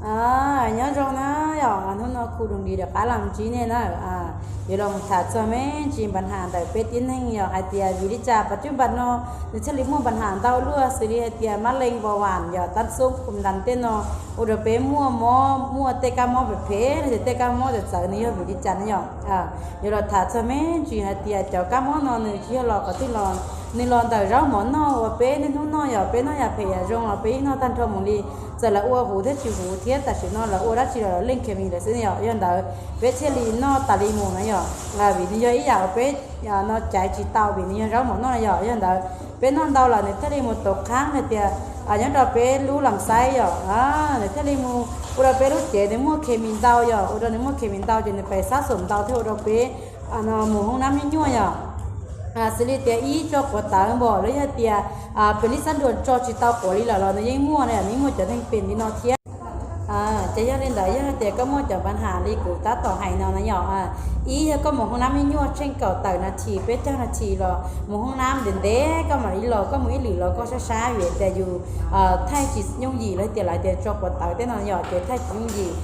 Nyob zoo na yom, hnub no Khu Doos Lis rov qab los ntsib nej na. Yuav los tham txog me ntsis npa nham ntawm peb tib neeg yom, hais tias vim li cas pas cub npas no nws thiaj li muaj npa nham ntau luaj, xws li hais tias mab leej npau vam yom, tab xub pum ntas tej no, ua rau peb muaj mob, muaj tej kab mob phem phem los sis tej kab mob txawv txawv, nws yog vim li cas na yom. Yuav los tham txog me ntsis hais tias cov kab mob no nws tsis yog los qhov twg los, nws los ntawm zaub mov noj uas peb niaj hnub noj yom, peb noj yam phem yam zoo los peb yeej noj tag nrho mus li, txawm lawv ua huv thiab tsis huv thiab tam sim no lawv ua dab tsi los lawv leej khes mis lawm xwb yom. Yog ntawd peb thiaj li noj tas li mus na yom, vim nws yog ib yam uas peb no caiv tsis tau vim nws yog zaub mov noj na yom. Yog ntawd peb noj ntau lawm nws thiaj li mus tov qhaab hais tias nyob rau peb lub lam xaib yom, nws thiaj li mus ua rau peb lub cev nws muaj khes mis ntau yom, ua rau nws muaj khes mis ntau ces nws pais sab xom ntau thiab ua rau peb mus hoob nab nyuaj nyuaj yom. Xws li tias ib tso quav tawv npaum los yog tias pem lib xab nruas tso tsis tau quav li lawm los nws yeej muaj na, nws yeej muaj cov neeg pem li no thiab. Ces yog li ntawd yog hais tias koj muaj cov npa nham li kuv tab tom hais no na yom, ib yog koj mus hoob nab nyuaj nyuaj tsheej kaum tawm nas this peb caug nas this los mus hoob nab ntev ntev koj mam li los, koj mus ib lwm los koj sab sab vim tias yus thaij tsis yooj yim los tias lawv tias tso quav tawv tej no yom, ces thaij tsis yooj yim.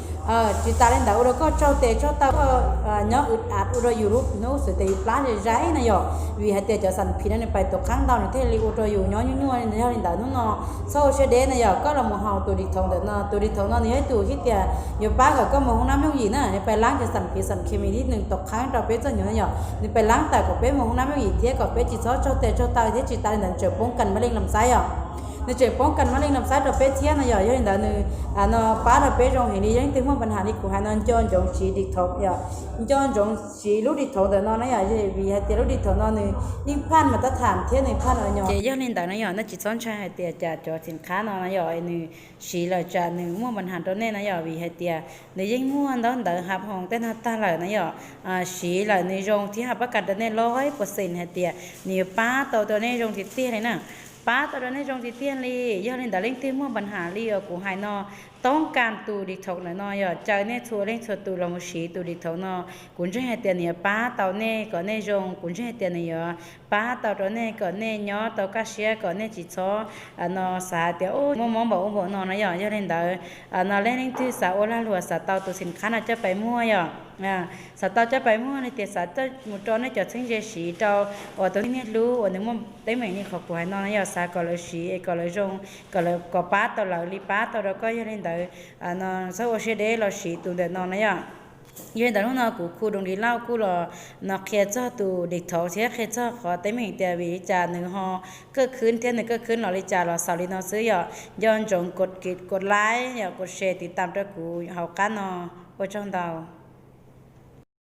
Tsis tas li ntawd ua rau koj tsaug tes tsaug taw, koj nyob wb av ua rau yus lub hnub xwv tes yus plab zais zais na yom, vim hais tias cov xam phiv no nws pais tov qhaab ntau nws thiaj li ua rau yus nyob nyuaj nyuaj. Yog li ntawd hnub no txhob ua siab deb na yom, koj los mus haus tus dim thaum ntawm no, tus dim thaum no nws yog ib tug thiab tias yuav pab kom koj mus hoob nab yooj yim na, nws pais laab cov xam phiv xam khes mis tib neeg tov qhaab rau peb txoj hnyuv na yom, nws pais laab tawm kom peb mus hoob nab yooj yim thiab kom peb tsis txhob tsaug tes tsaug taw thiab tsis tas li ntawd nws tseem poob kas mab leej lam xaib yom, nws tseem poob kas mab leej lam xaib rau peb thiab no yom. Yog li ntawd nws no pab rau peb zoo heev li. Yog leej twg muaj npa nham li kuv hais no nco ntsoov siv dim thaum yom, nco ntsoov siv lub dim thaum ntawm no na yom, vim hais tias lub dim thaum no nws yeej phaj mas tab tham thiab nws phaj no nyo. Ces yog li ntawd na yom, nej tsis txhob ntshai hais tias cas cov xim qhab no na yom, nws siv lawm tsam nws muaj npa nham rau nej na yom, vim hais tias nws yeej muaj ntaub ntawv hav hoos tej no tag lawm na yom. Siv lawm nws zoo thiab hab pab kas rau nej loj ib puas xees hais tias nws yuav pab tau rau nej zoo tiag tiag li na, pab tau rau nej zoo tiag tiag li. Yog li ntawd leej twg muaj npa nham li uas kuv hais no, toob kas tus dim thaum ntawm no yom, caw nej txhua leej txhua tus los mus siv tus dim thaum no. Kuv ntseeg hais tias nws yuav pab tau nej kom nej zoo, kuv ntseeg hais tias nws yuav pab tau rau nej kom nej nyob tau kaj siab, kom nej tsis txhob no xav tias muaj mob npaum ub npaum no na yom. Yog li ntawd no leej leej twg xav ua lag luam xav tau tus xim qhab no coj pais muag yom, xav tau coj pais muag li tias xav mus rau nej cov txheeb ze siv rau uas tus niaj hlub uas nws muaj teeb meem li qhov kuv hais no na yom, xav kom lawv siv es kom lawv zoo, kom lawv kom pab tau lawv li pab tau rau koj. Yog li ntawd no txhob ua siab deb los siv tus ntawm no na yom. Yog li ntawd hnub no kuv Khu Doos Lis Lauj kuj los no qhia txog tus dim thaum thiab qhia txog qhov teeb meem tias vim li cas nws ho kaj khwb thiab nws kaj khwb los li cas los xaus li no xwb yom. Nco ntsoov kod like yom, kod share tiv tam rau kuv hauv qab no. Ua tsaug ntau.